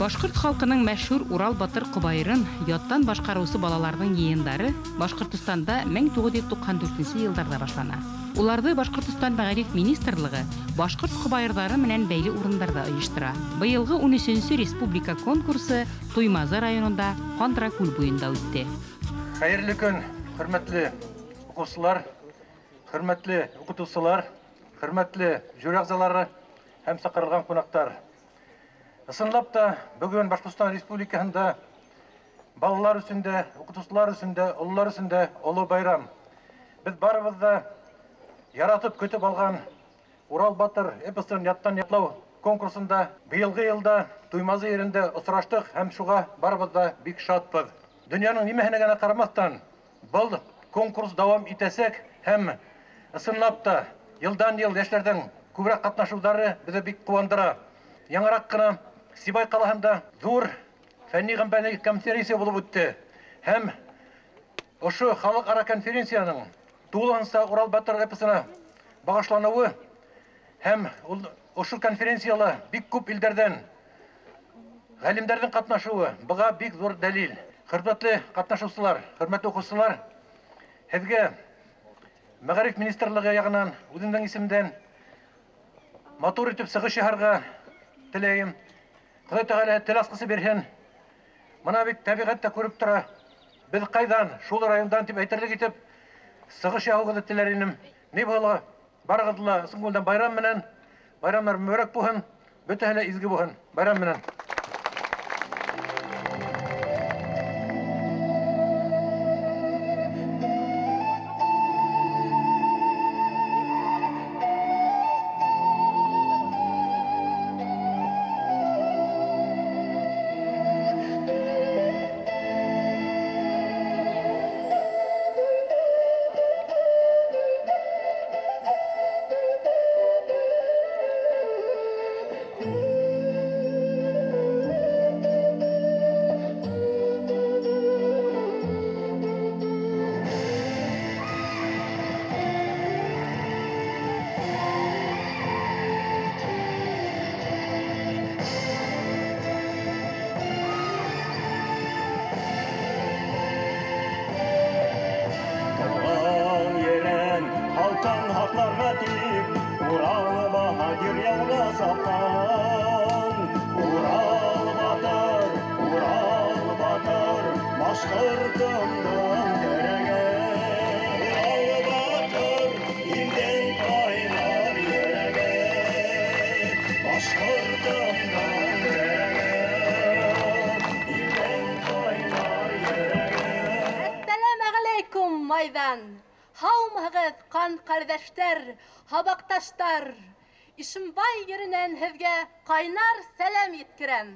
Башҡорт халҡының мәшһүр Урал батыр ҡобайырын яттан башҡарыусы балаларҙың йыйындары Башҡортостанда 1994 йылдарҙа башлана. Уларҙы Башҡортостан Мәғариф министрлығы башҡорт ҡобайырҙары менән бәйле урындарҙа ойоштора. Быйылғы 13-нсө республика конкурсы Туймазы районында Ҡандракүл буйында үтте. Хәйерле көн, хөрмәтле уҡыусылар, хөрмәтле уҡытыусылар, хөрмәтле жюри ағзалары һәм саҡырылған ҡунаҡтар. Ысынлап та бөгөн Башҡортостан Республикаһында балалар өсөн дә, уҡытыусылар өсөн дә, ололар өсөн дә оло байрам. Беҙ барыбыҙ ҙа яратып көтөп алған Урал батыр эпосын яттан ятлау конкурсында быйылғы йылда Туймазы ерендә осраштыҡ һәм шуға барыбыҙ ҙа бик шатбыҙ. Донъяның нимәһенә генә ҡарамаҫтан, был конкурс дауам итәсәк һәм ысынлап та йылдан йыл йәштәрҙең күберәк ҡатнашыуҙары беҙҙе бик ҡыуандыра. Яңыраҡ ҡына Сибай ҡалаһында ҙур фәнни-ғәмәли конференция булып үтте. Һәм ошо халыҡ-ара конференцияның тулыһынса Урал батыр эпосына бағышланыуы һәм ошо конференцияла бик күп илдәрҙән ғалимдәрҙең ҡатнашыуы быға бик ҙур дәлил. Хөрмәтле ҡатнашыусылар, хөрмәтле уҡыусылар, һеҙгә Мәғариф министрлығы яғынан үҙемдең исемдән матур итеп сығыш яһарға теләйем. Хоҙай Тәғәлә тел асҡысы бирһен. Мына бит тәбиғәт тә күреп тора. Беҙ ҡайҙан, шул райондан тип әйтерлек итеп сығыш яһауығыҙҙы теләр инем. Ни була, барығыҙҙы ла ысын күңелдән байрам менән, байрамдар мөбәрәк булһын, бөтәһе лә изге булһын. Байрам менән. Һаумыһығыҙ, ҡан ҡәрҙәштәр, һабаҡташтар. Ишембай еренән һеҙгә ҡайнар сәләм еткерәм.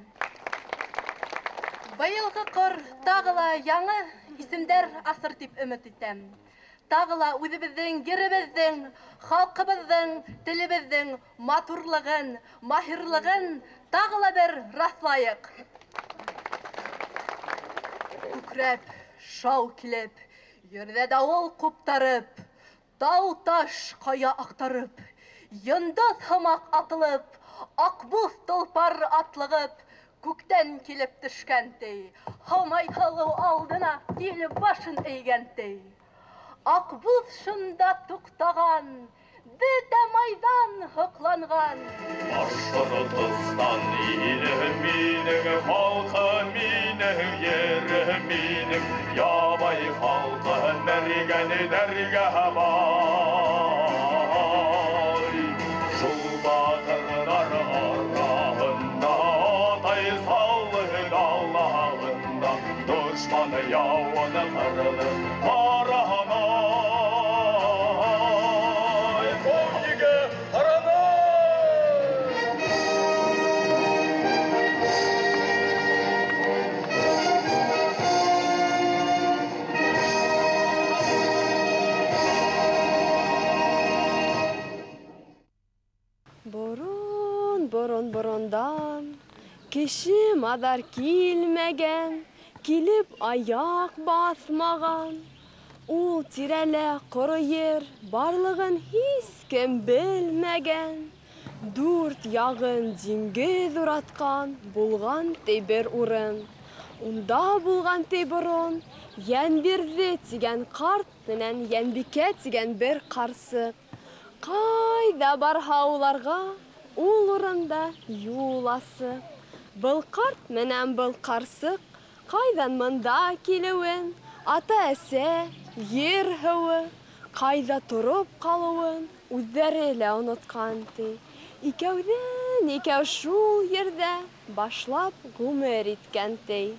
Быйылғы ҡор тағы ла яңы исемдәр асыр тип өмөт итәм. Тағы ла үҙебеҙҙең, еребеҙҙең, халҡыбыҙҙың, телебеҙҙең матурлығын, маһирлығын тағы ла бер раҫлайыҡ. Күкрәп, шау килеп, ерҙә дауыл ҡуптарып, тау-таш ҡая аҡтарып, йондоҙ һымаҡ атылып, аҡбуҙ толпар атлығып, күктән килеп төшкән ти, Һомай һылыу алдына килеп башын эйгән ти. Аҡбуҙ шунда туҡтаған, бөтә майҙан һоҡланған. Башҡортостан иле минең, халҡы минең, ере минең, ябай халҡы мәргән дәргә бай. Шул батырҙар араһында, атай саллы далаһында, дошман яуын ҡырҙы ҡаранай. Борон-борондан кеше маҙар килмәгән, килеп аяҡ баҫмаған. Ул тирәлә ҡоро ер барлығын һис кем белмәгән. Дүрт яғын диңгеҙ уратҡан, булған ти бер урын. Унда булған ти борон, Йәнбирҙе тигән ҡарт менән Йәнбикә тигән бер ҡарсыҡ. Ҡайҙа барһа уларға, ул урында юл асыҡ. Был ҡарт менән был ҡарсыҡ ҡайҙан мында килеүен, ата-әсә, ер һыуы, ҡайҙа тороп ҡалыуын үҙҙәре лә онотҡан ти. Икәүҙән икәү шул ерҙә башлап ғүмер иткән ти.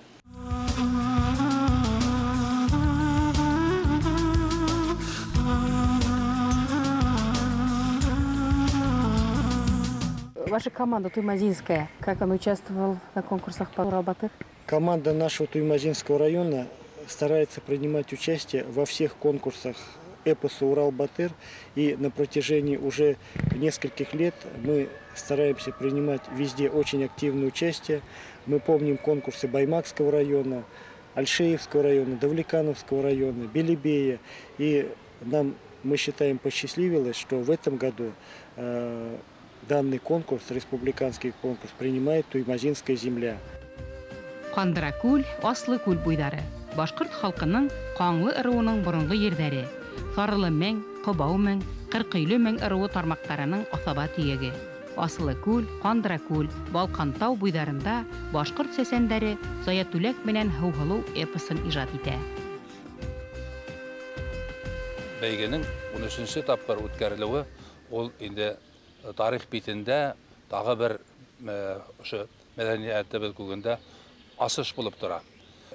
Ваша команда туймазинская, как она участвовала на конкурсах по Урал-Батыр? Команда нашего Туймазинского района старается принимать участие во всех конкурсах эпоса «Урал-Батыр», и на протяжении уже нескольких лет мы стараемся принимать везде очень активное участие. Мы помним конкурсы Баймакского района, Альшеевского района, Давлекановского района, Белебея. И нам, мы считаем, посчастливилось, что в этом году данный конкурс, республиканский конкурс, принимает Туймазинская земля. Ҡандракүл, Аслыкүл буйҙары башҡорт халҡының Ҡаңлы ырыуының боронғо ерҙәре. Ҫарылы мең, Ҡобау мең, Ҡырҡөйлө мең ырыуы тармаҡтарының аҫаба төйәге. Асылыкүл, Ҡандракүл, Балҡантау буйҙарында башҡорт сәсәндәре Заятүләк менән Һыуһылыу эпосын ижад итә. Бәйгенең 13-нсе тапҡыр үткәрелеүе ул инде тарих битендә тағы бер ошо мәҙәниәтебеҙ күгендә асыш булып тора.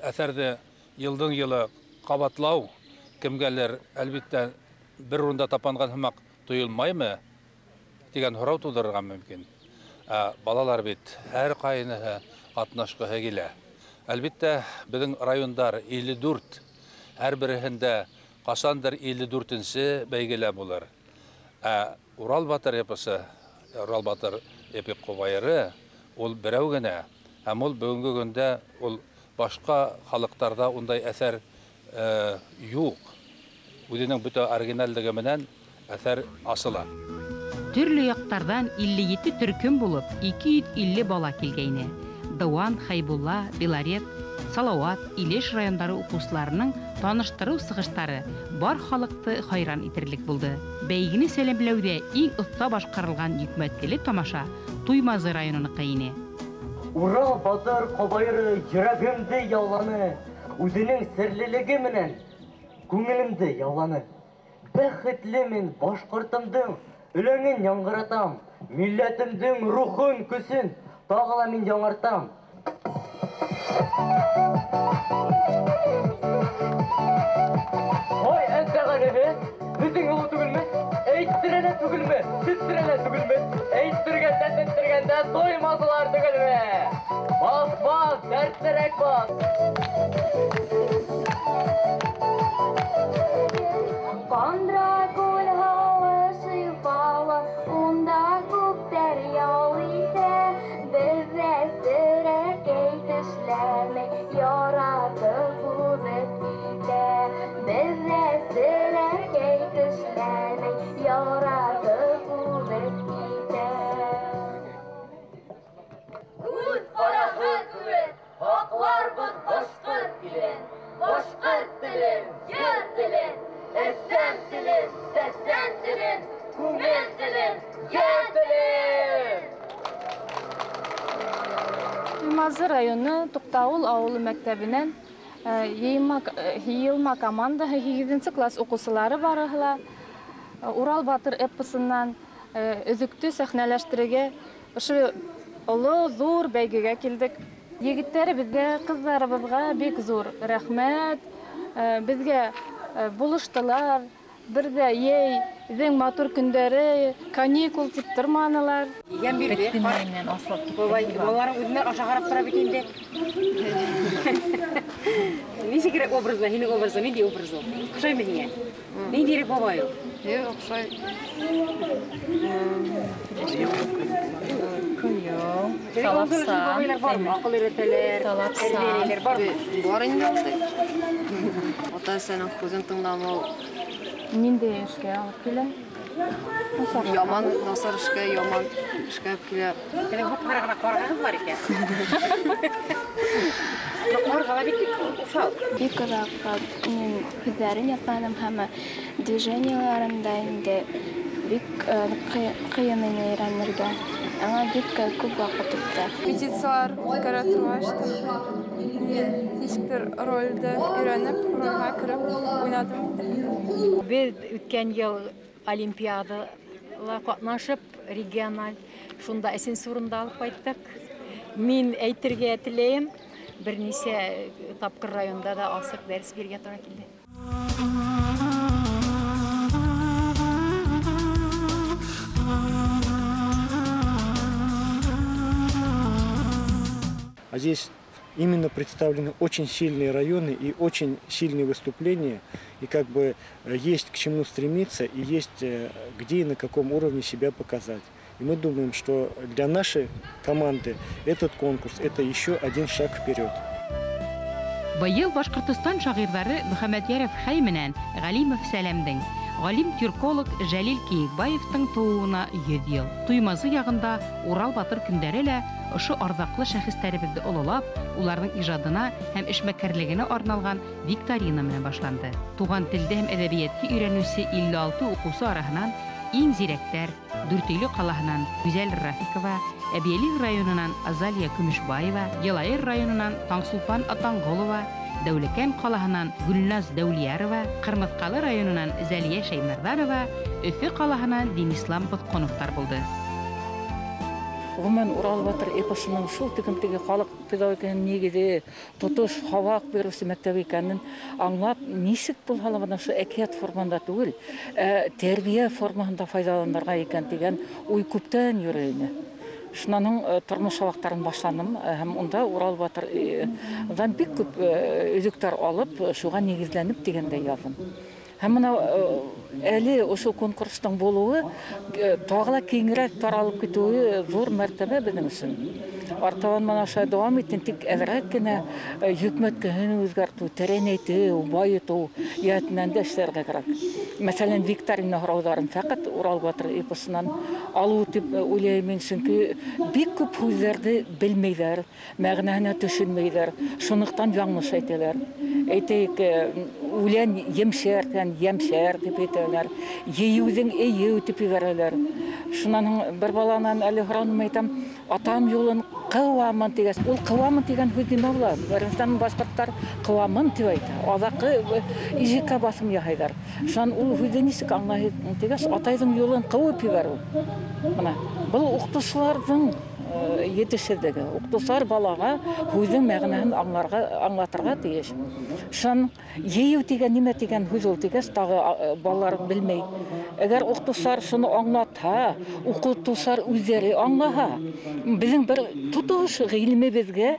Әҫәрҙе йылдың йылы ҡабатлау кемгәлер, әлбиттә, бер урында тапанған һымаҡ тойолмаймы тигән һорау тыуҙырырға мөмкин. Ә балалар бит һәр ҡайныһы ҡатнашҡыһы килә. Әлбиттә, беҙҙең райондар 54, һәр береһендә ҡасандыр 54-нсе бәйгелә булыр. Ә Урал Батыр эпосы, Урал Батыр эпик ҡобайыры ул берәү генә, һәм ул бөгөнгө көндә ул башҡа халыҡтарҙа ундай әҫәр юҡ. Үҙенең бөтә оригинальлеге менән әҫәр асыла. Төрлө яҡтарҙан 57 төркөм булып 250 бала килгәйне. Дыуан, Хәйбулла, Белорет, Салауат, Илеш райондары уҡыусыларының таныштырыу сығыштары бар халыҡты хайран итерлек булды. Бәйгене сәләмләүҙә иң оҫта башҡарылған йөкмәткеле тамаша Туймазы районыныҡы ине. Урал Батыр ҡобайыры йөрәгемде яуланы, үҙенең серлелеге менән күңелемде яуланы. Бәхетле мин башҡортомдоң өләңен яңғыратам, милләтемдең рухын, көсөн тағы ла мин яңыртам. Ой, әнтәғәнеһе, беҙҙең оло түгелме? Әйттерә лә түгелме? Сеттерә лә түгелме? Әйттергәндә, сеттергәндә туймазылар түгелме? Бас, бас, дәртлерәк бас. Ҡандракүл һыуы шифалы, унда күптәр ял итә. Беҙҙә серәкәй тешләмәй, яратып үбеп китә. Беҙҙә серәкәй тешләмәй, яратып үбеп китә. Күҙ ҡараһы кеүек һаҡларбыҙ башҡорт илен, башҡорт телен, йыр телен, әсән телен, сәсән телен, күңел телен, йән телен. Туймазы районы Туҡтауыл ауылы мәктәбенән йыйылма командаһы 8-нсе класс уҡыусылары барыһы ла Урал Батыр эпосынан өҙөктө сәхнәләштерергә ошо оло ҙур бәйгегә килдек. Егеттәребеҙгә, ҡыҙҙарыбыҙға бик ҙур рәхмәт. Беҙгә булыштылар. Бер ҙә йәйҙең матур көндәре, каникул тип торманылар. Йәм бирҙе. Бабай, балаларың үҙенә аша ҡарап тора бит инде. Нисегерәк образы, һинең образы, ниндәй образ ул? Оҡшаймы һиңә? Ниндәйерәк бабай ул? Юҡ, оҡшай. Талапсан. Бармы? Аҡыл өйрәтәләр, тәрбиәләр бармы? Бар инде ундай. Ата-әсәнең һүҙен тыңламау. Ниндәй эшкә алып килә? Яман, насар эшкә, яман эшкә алып килә. Беҙҙең һуҡмара ғына ҡарғағыҙ бар икән. Ҡарғала бит уҫал. Бик оҙаҡ мин һүҙҙәрен ятланым һәм движениеларын да инде бик ҡыйын ине өйрәнергә. Аңа бик күп ваҡыт үтте. Репетициялар үткәрә торғас та мин нисектер ролде өйрәнеп, ролгә кереп уйнадым инде. Беҙ үткән йыл олимпиадала ҡатнашып, региональ шунда өсөнсө урынды алып ҡайттыҡ. Мин әйтергә теләйем, бер нисә тапҡыр районда да асыҡ дәрес бирергә тура килде. А здесь именно представлены очень сильные районы и очень сильные выступления, и как бы есть к чему стремиться, и есть где и на каком уровне себя показать. И мы думаем, что для нашей команды этот конкурс – это еще один шаг вперед. Быйыл Башҡортостан шағирҙары Мөхәммәтйәров Хәй менән Ғәлимов Сәләмдең, ғалим-тюрколог Жәлил Кейекбаевтың тыуыуына 100 йыл. Туймазы яғында Урал батыр көндәре лә ошо арҙаҡлы шәхестәребеҙҙе ололап, уларҙың ижадына һәм эшмәкәрлегенә арналған викторина менән башланды. Туған телде һәм әҙәбиәтте өйрәнеүсе 56 уҡыусы араһынан иң зирәктәр Дүртөйлө ҡалаһынан Гүзәл Рафикова, Әбйәлил районынан Азалия Көмөшбаева, Йылайыр районынан Таңсулпан Атанғолова, Дәүләкән ҡалаһынан Гөлназ Дәүлиәрова, Ҡырмыҫҡалы районынан Зәлиә Шәймәрҙанова, Өфө ҡалаһынан Динислам Боҫҡоновтар булды. Ғөмүмән, Урал батыр эпосының шул текем теге халыҡ педагогикаһының нигеҙе, тотош һабаҡ биреүсе мәктәп икәнен аңлап, нисек булһа ла бына ошо әкиәт формаһында түгел, ә тәрбиә формаһында файҙаланырға икән тигән уй күптән йөрөй ине. Шунан һуң тормош һабаҡтарын башланым һәм унда Урал батырҙан бик күп өҙөктәр алып, шуға нигеҙләнеп тигәндәй яҙҙым. Һәм бына әле ошо конкурстың булыуы, тағы ла киңерәк таралып китеүе ҙур мәртәбә беҙҙең өсөн. Артабан бына ошолай дауам итһен, тик әҙерәк кенә йөкмәткеһен үҙгәртеү, тәрәнәйтеү, байытыу йәһәтенән дә эшләргә кәрәк. Мәҫәлән, викторина һорауҙарын фәҡәт Урал батыр эпосынан алыу тип уйлайым мин, сөнки бик күп һүҙҙәрҙе белмәйҙәр, мәғәнәһенә төшөнмәйҙәр, шунлыҡтан яңылыш әйтәләр. Әйтәйек, үлән емшәрҙән йәмшәр тип әйтәләр, ейеүҙең эйеү тип ебәрәләр. Шунан һуң бер баланан әле һораным, әйтәм, атам юлын ҡыуамын тигәс, ул ҡыуамын тигән һүҙ нимә була? Беренсенән, башҡорттар ҡыуамын тип әйтә, аҙаҡҡы ижеккә баҫым яһайҙар. Шунан ул һүҙҙе нисек аңлайһың тигәс, атайҙың юлын ҡыуып ебәреү. Бына был уҡытыусыларҙың етешһеҙлеге. Уҡытыусылар балаға һүҙҙең мәғәнәһен аңлатырға тейеш. Шунан ейеү тигән нимә тигән һүҙ ул тигәс, тағы балалар белмәй. Әгәр уҡытыусылар шуны аңлатһа, уҡытыусылар үҙҙәре аңлаһа, беҙҙең бер тотош ғилемебеҙгә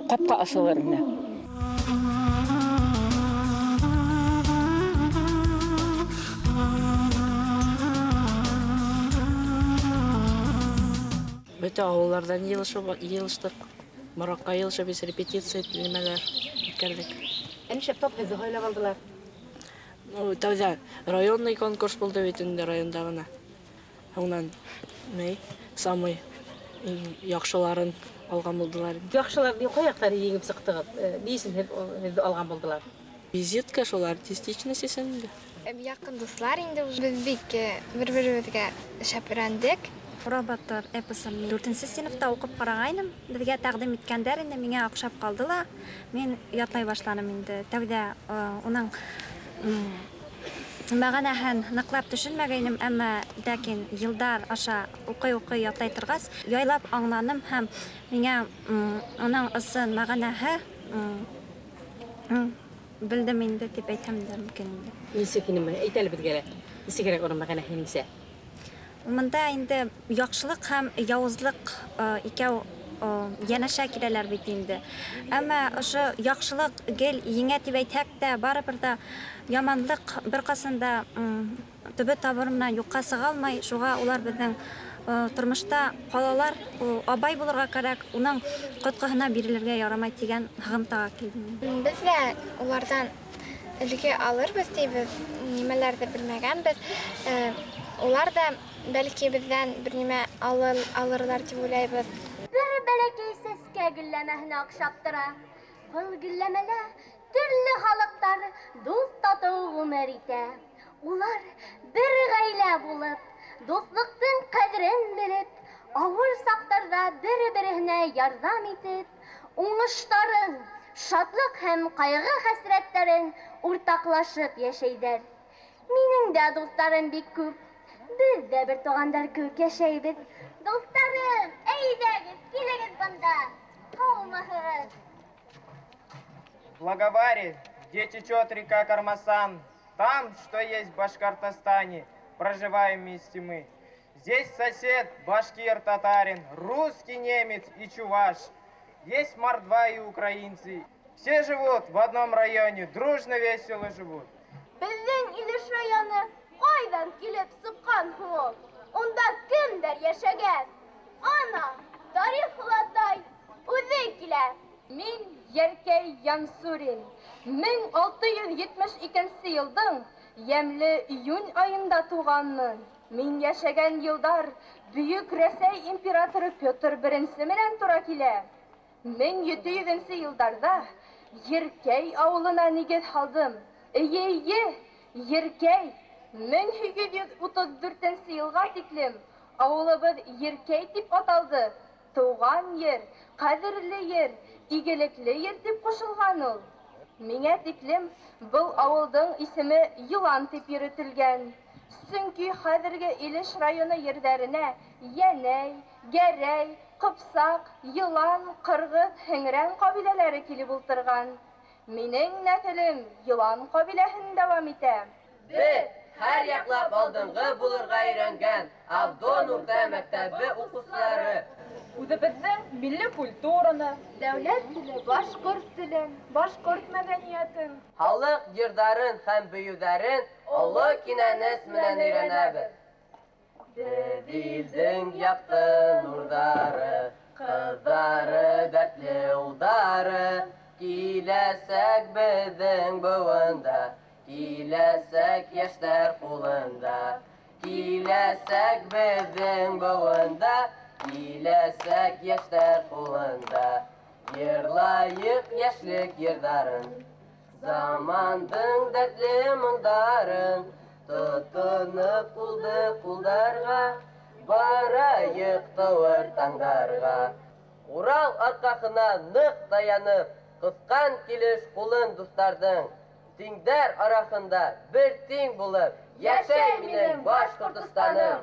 ҡапҡа асылыр ине. Бөтә ауылдарҙан йыйылыштыҡ, Мораҡҡа йыйылышып, беҙ репетиция нимәләр үткәрҙек. Ә нишләп тап һеҙҙе һайлап алдылар? Тәүҙә районный конкурс булды бит инде районда ғына. Һуңынан самый яҡшыларын алған булдылар. Яҡшылар ҡай яҡтан еңеп сыҡтығыҙ? Ни өсөн һеҙҙе алған булдылар? Визитка шул артистичность инде. Яҡын дуҫлар инде беҙ бик бер-беребеҙгә шәп өйрәндек. Урал батыр эпосын 4-нсе синыфта уҡып ҡарағайным. Беҙгә тәҡдим иткәндәр инде миңә оҡшап ҡалды ла. Мин ятлай башланым инде. Тәүҙә уның мәғәнәһен ныҡлап төшөнмәгәйнем, әммә ләкин йылдар аша уҡый-уҡый ятлай торғас, яйлап аңланым һәм миңә уның ысын мәғәнәһе белдем инде тип әйтһәм дә мөмкин инде. Нисек инеме? Әйт әле беҙгә лә. Нисегерәк уның мәғәнәһе нисә? Мында инде яҡшылыҡ һәм яуызлыҡ икәү йәнәшә киләләр бит инде. Әммә ошо яҡшылыҡ гел еңә тип әйтһәк тә, барыбер ҙә яманлыҡ бер ҡасан да төбө табыры менән юҡҡа сыға алмай. Шуға улар беҙҙең тормошта ҡалалар, абай булырға кәрәк, уның ҡотҡоһона бирелергә ярамай тигән һығымтаға килдем. Беҙ ҙә уларҙан өлгө алырбыҙ тибеҙ, нимәләрҙе белмәгәнбеҙ. Улар ҙа бәлки беҙҙән бер нимә алырҙар тип уйлайбыҙ. Бер бәләкәй сәскә гөлләмәһенә оҡшап тора. Был гөлләмәлә төрлө халыҡтар дуҫ татыу ғүмер итә. Улар бер ғаилә булып, дуҫлыҡтың ҡәҙерен белеп, ауыр саҡтарҙа бер-береһенә ярҙам итеп, уңыштарын, шатлыҡ һәм ҡайғы-хәсрәттәрен уртаҡлашып йәшәйҙәр. Минең дә дуҫтарым бик күп. Беҙ ҙә бер туғандар кеүек йәшәйбеҙ. Дуҫтарым, әйҙәгеҙ, килегеҙ бында. Һаумыһығыҙ? В Благоваре, где течет река Кармасан, там, что есть в Башкортостане, проживаем вместе мы. Здесь сосед, башкир, татарин, русский, немец и чуваш. Есть мордва и украинцы. Все живут в одном районе, дружно, весело живут. Беҙҙең Илеш районы ҡайҙан килеп сыҡҡан һуң ул? Унда кемдәр йәшәгән? Ана, тарих олатай үҙе килә. Мин Йәркәй Янсурин. 1672 йылдың йәмле июнь айында туғанмын. Мин йәшәгән йылдар Бөйөк Рәсәй императоры Петр I менән тура килә. 1700 йылдарҙа Йәркәй ауылына нигеҙ һалдым. Эйе, Йәркәй 1834 йылға тиклем ауылыбыҙ Йәркәй тип аталды. Тыуған ер, ҡәҙерле ер, игелекле ер тип ҡушылған ул. Миңә тиклем был ауылдың исеме Йылан тип йөрөтөлгән. Сөнки хәҙерге Илеш районы ерҙәренә Йәнәй, Гәрәй, Ҡыпсаҡ, Йылан, Ҡырғыҙ, Һеңрән ҡәбиләләре килеп ултырған. Минең нәҫелем Йылан ҡәбиләһен дауам итә. Беҙ һәр яҡлап алдынғы булырға өйрәнгән Авдон урта мәктәбе уҡыусылары. Үҙебеҙҙең милли культураны, дәүләт теле, башҡорт телен, башҡорт мәҙәниәтен, халыҡ йырҙарын һәм бейеүҙәрен оло кинәнес менән өйрәнәбеҙ. Беҙ илдең яҡты нурҙары, ҡыҙҙары, дәртле улдары, киләсәк беҙҙең быуында, киләсәк йәштәр ҡулында, киләсәк беҙҙең быуында, киләсәк йәштәр ҡулында. Йырлайыҡ йәшлек йырҙарын, замандың дәртле моңдарын, тотоноп ҡулды ҡулдарға, барайыҡ тыуыр таңдарға. Урал арҡаһына ныҡ таянып, ҡыҫҡан килеш ҡулын дуҫтарҙың, тиңдәр араһында бер тиң булып, йәшәй минең Башҡортостаным.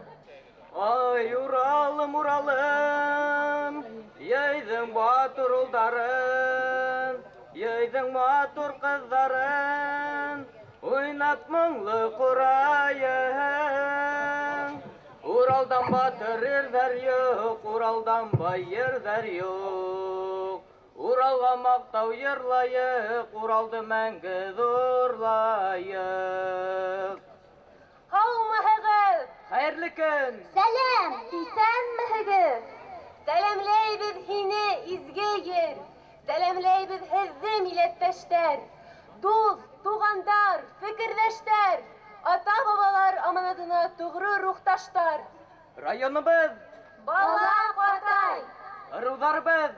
Ай, Уралым, Уралым, йыйҙың батыр улдарын, йыйҙың матур ҡыҙҙарын, уйнап моңло ҡурайың. Уралдан батыр ерҙәр юҡ, Уралдан бай ерҙәр юҡ. Уралға маҡтау йырлайыҡ, Уралды мәңге ҙурлайыҡ. Һаумыһығыҙ! Хәйерле көн! Сәләм! Иҫәнмеһегеҙ! Сәләмләйбеҙ һине, изге ер! Сәләмләйбеҙ һеҙҙе, милләттәштәр! Дуҫ, туғандар, фекерҙәштәр! Ата-бабалар аманатына тоғро рухташтар! Районыбыҙ! Бала Ҡатай! Ырыуҙарыбыҙ!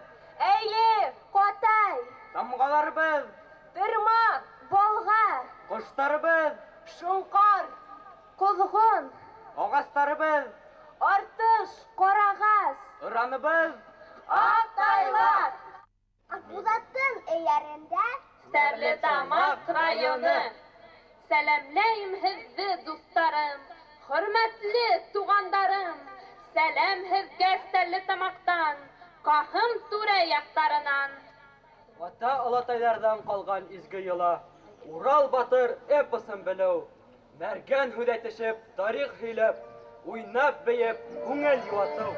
Әйле! Ҡатай! Тамғаларыбыҙ! Тырма! Болға! Ҡоштарыбыҙ! Шоңҡар! Ҡоҙғон! Ағастарыбыҙ! Артыш! Ҡарағас! Ыраныбыҙ! Аҡтайлар! Аҡбуҙаттың эйәрендә Стәрлетамаҡ районы. Сәләмләйем һеҙҙе, дуҫтарым, хөрмәтле туғандарым. Сәләм һеҙгә Стәрлетамаҡтан, Ҡаһым түрә яҡтарынан. Ата олатайҙарҙан ҡалған изге йола, Урал батыр эпосын белеү, мәргән һүҙ әйтешеп, тарих һөйләп, уйнап бейеп, күңел йыуатыу.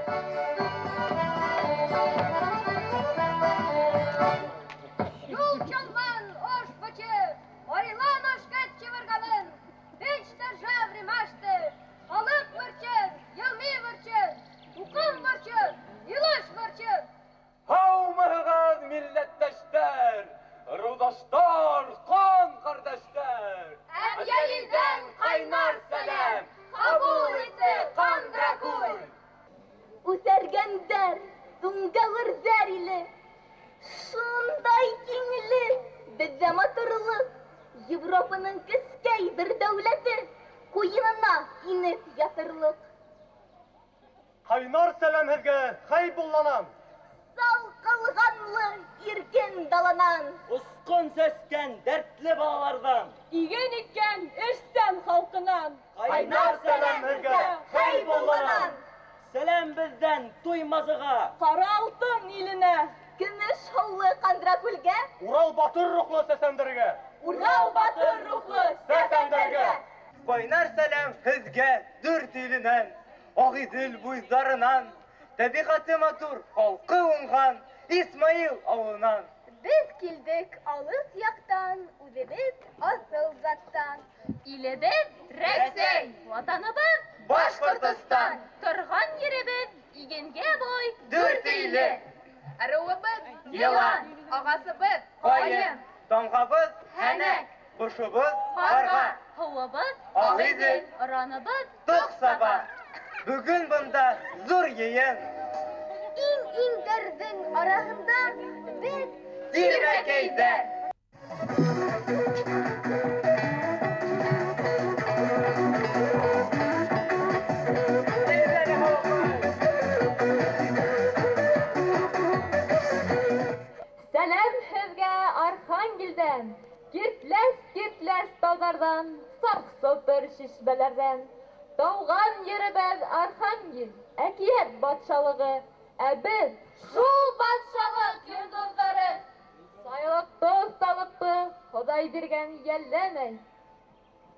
Юл чалман ош бычы, Марилан ошкет чывыргалын, Бич держав римашты, Халык вырчын, йылми вырчын, Укым вырчын, илыш вырчын. Һаумыһығыҙ, милләттәштәр, ырыуҙаштар, ҡан ҡәрҙәштәр! Әбйәлилдән ҡайнар сәләм, ҡабул итегеҙ. Европаның кескәй бер дәүләте ҡуйынына инеп ятырлыҡ. Ҡайнар сәләм һеҙгә Хәйбулланан. Салҡылғанлы иркен даланан. Осҡон сәскән дәртле балаларҙан. Иген иткән эшсән халҡынан. Ҡайнар сәләм һеҙгә Хәйбулланан. Сәләм беҙҙән Туймазыға. Ҡара алтын иленә. Көмөш һыулы Ҡандракүлгә. Урал батыр рухлы сәсәндәргә. Урал батыр рухлы сәсәндәргә. Ҡайнар сәләм һеҙгә Дүрт иленән, Ағиҙел буйҙарынан, тәбиғәте матур, халҡы уңған Исмаил ауылынан. Беҙ килдек алыҫ яҡтан, үҙебеҙ аҫыл заттан. Илебеҙ Рәсәй, ватаныбыҙ Башҡортостан. Торған еребеҙ игенгә бай Дүртөйлө. Ырыуыбыҙ йылан, ағасыбыҙ ҡайын, тамғабыҙ һәнәк, ҡошобоҙ ҡарға, һыуыбыҙ Ағиҙел, ораныбыҙ Тоҡсаба. Бөгөн бында ҙур йыйын. Иң-иңдәрҙең араһында беҙ тирмәкәйҙәр. Сәләм һеҙгә Архангелдән, киртләс-киртләс тауҙарҙан, саҡ-сылтыр шишмәләрҙән. Тыуған еребеҙ Архангел, әкиәт батшалығы, ә беҙ шул батшалыҡ йондоҙҙары. Сайлыҡты, оҫталыҡты Хоҙай биргән йәлләмәй.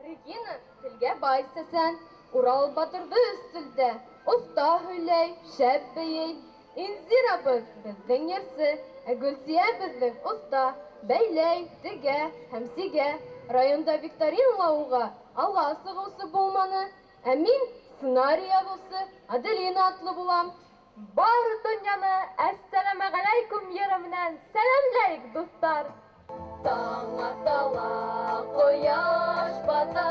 Регина телгә бай сәсән, Урал батырҙы өҫтөлдә, оҫта һөйләй, шәп бейей. Инзирабыҙ беҙҙең йырсы, ә Гөлсиә беҙҙең оҫта, бәйләй, тегә һәм сигә. Районда викторинала уға алға сығыусы булманы. Ә мин сценарий яҙыусы Аделина атлы булам. Бар донъяны әссәләмәғәләйкүм йыры менән сәләмләйек, дуҫтар. Таң атала, ҡояш бата,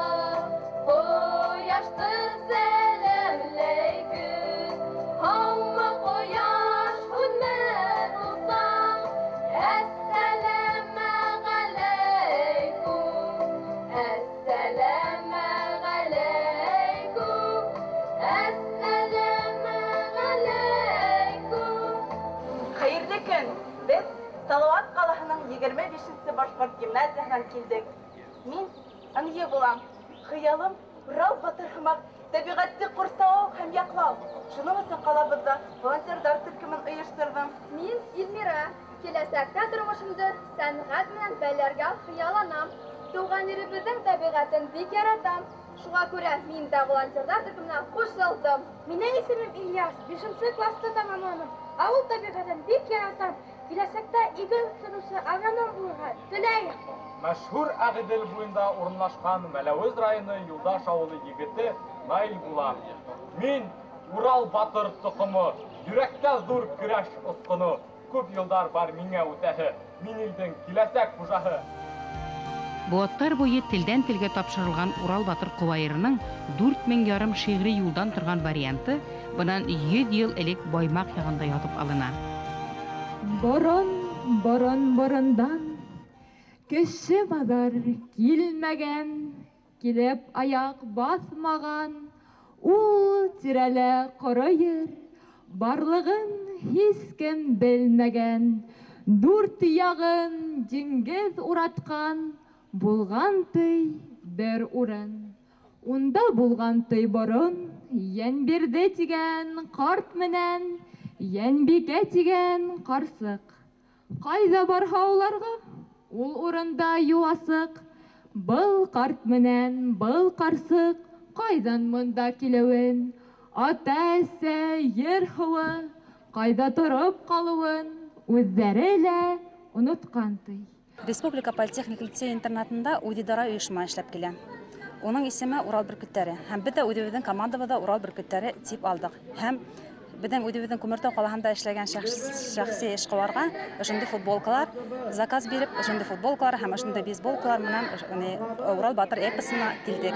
ҡояшты сәләмләй көн. Һаумы ҡояш, һүнмәҫ усаҡ, әссәләмәғәләйкүм, әссәләмәғәләйкүм, әссәләмәғәләйкүм. Хәйерле көн! Беҙ Салауат ҡалаһының 25-нсе башҡорт гимназияһынан килдек. Мин Ынйы булам. Хыялым Урал батыр һымаҡ тәбиғәтте ҡурсалау һәм яҡлау. Шуның өсөн ҡалабыҙҙа волонтерҙар төркөмөн ойошторҙом. Мин Илмира. Киләсәктә тормошомдо сәнғәт менән бәйләргә хыялланам. Тыуған еребеҙҙең тәбиғәтен бик яратам. Шуға күрә мин дә волонтерҙар төркөмөнә ҡушылдым. Минең исемем Ильяс, 5-нсе класты тамамланым. Ауыл тәбиғәтен бик яратам. Киләсәктә иген үҫтереүсе агроном булырға теләйем. Мәшһүр Ағиҙел буйында урынлашҡан Мәләүез районы Юлдаш ауылы егете Наил була. Мин Урал батыр тоҡомо, йөрәктә ҙур көрәш осҡоно. Күп йылдар бар миңә үтәһе, мин илдең киләсәк хужаһы. Быуаттар буйы телдән телгә тапшырылған Урал батыр ҡобайырының 4500 шиғри юлдан торған варианты бынан 100 йыл элек Баймаҡ яғында яҙып алына. Борон, борон, борондан кеше баҙар килмәгән, килеп аяҡ баҫмаған, ул тирәлә ҡоро ер, барлығын һис кем белмәгән, дүрт яғын диңгеҙ уратҡан, булған тый бер урын. Унда булған тый борон, Йәнбирҙе тигән ҡарт менән Йәнбикә тигән ҡарсыҡ. Ҡайҙа барһа уларға, ул урында юл асыҡ. Был ҡарт менән был ҡарсыҡ ҡайҙан мында килеүен, ата-әсә, ер-һыуы ҡайҙа тороп ҡалыуын үҙҙәре лә онотҡан ти. Республика политехник лицей интернатында үҙидара ойошма эшләп килә. Уның исеме Урал бөркөттәре. Һәм беҙ ҙә үҙебеҙҙең командабыҙҙа Урал бөркөттәре тип алдыҡ. Һәм беҙҙең үҙебеҙҙең Күмертау ҡалаһында эшләгән шәхси эшҡыуарға ошондай футболкалар заказ биреп, ошондай футболкалар һәм ошондай бейсболкалар менән Урал батыр эпосына килдек.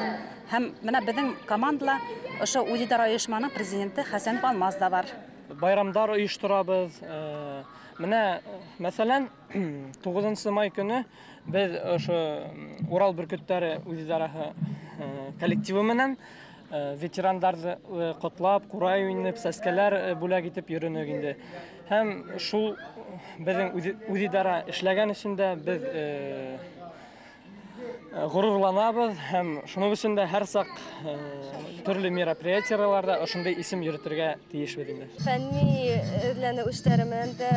Һәм бына беҙҙең командала ошо үҙидара ойошманың президенты Хәсәнов Алмаз да бар. Байрамдар ойошторабыҙ, Менә, мәсәлән, 9 май көнө беҙ ошо Урал бөркөттәре үҙидараһы коллективы менән ветерандарҙы ҡотлап, ҡурай уйнап, сәскәләр бүләк итеп йөрөнөк инде. Һәм шул беҙҙең үҙидара эшләгән өсөн дә беҙ ғорурланабыҙ һәм шуның өсөн дә һәр саҡ төрлө мероприятиеларҙа ошондай исем йөрөтөргә тейешбеҙ инде. Фәнни эҙләнеү эштәре менән дә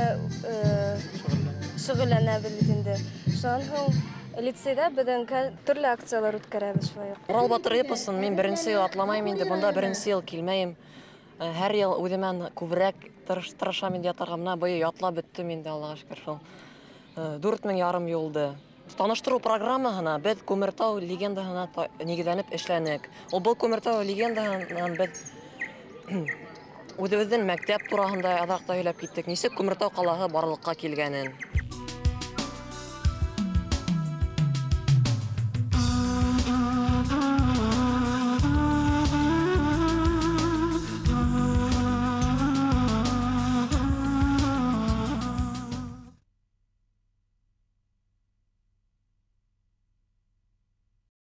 шөғөлләнәбеҙ бит инде. Шунан һуң лицейҙа беҙҙең төрлө акциялар үткәрәбеҙ шулай уҡ. Урал батыр эпосын мин беренсе йыл атламайым инде, бында беренсе йыл килмәйем. Һәр йыл үҙемән күберәк тырышам инде ятарға. Мына быйыл ятлап бөттөм инде, Аллаға шөкөр, шул. 4500 юлды. Таныштырыу программаһына беҙ Күмертау легендаһына нигеҙләнеп эшләнек. Ул был Күмертау легендаһынан беҙ үҙебеҙҙең мәктәп тураһында аҙаҡ та һөйләп киттек. Нисек Күмертау ҡалаһы барлыҡҡа килгәнен.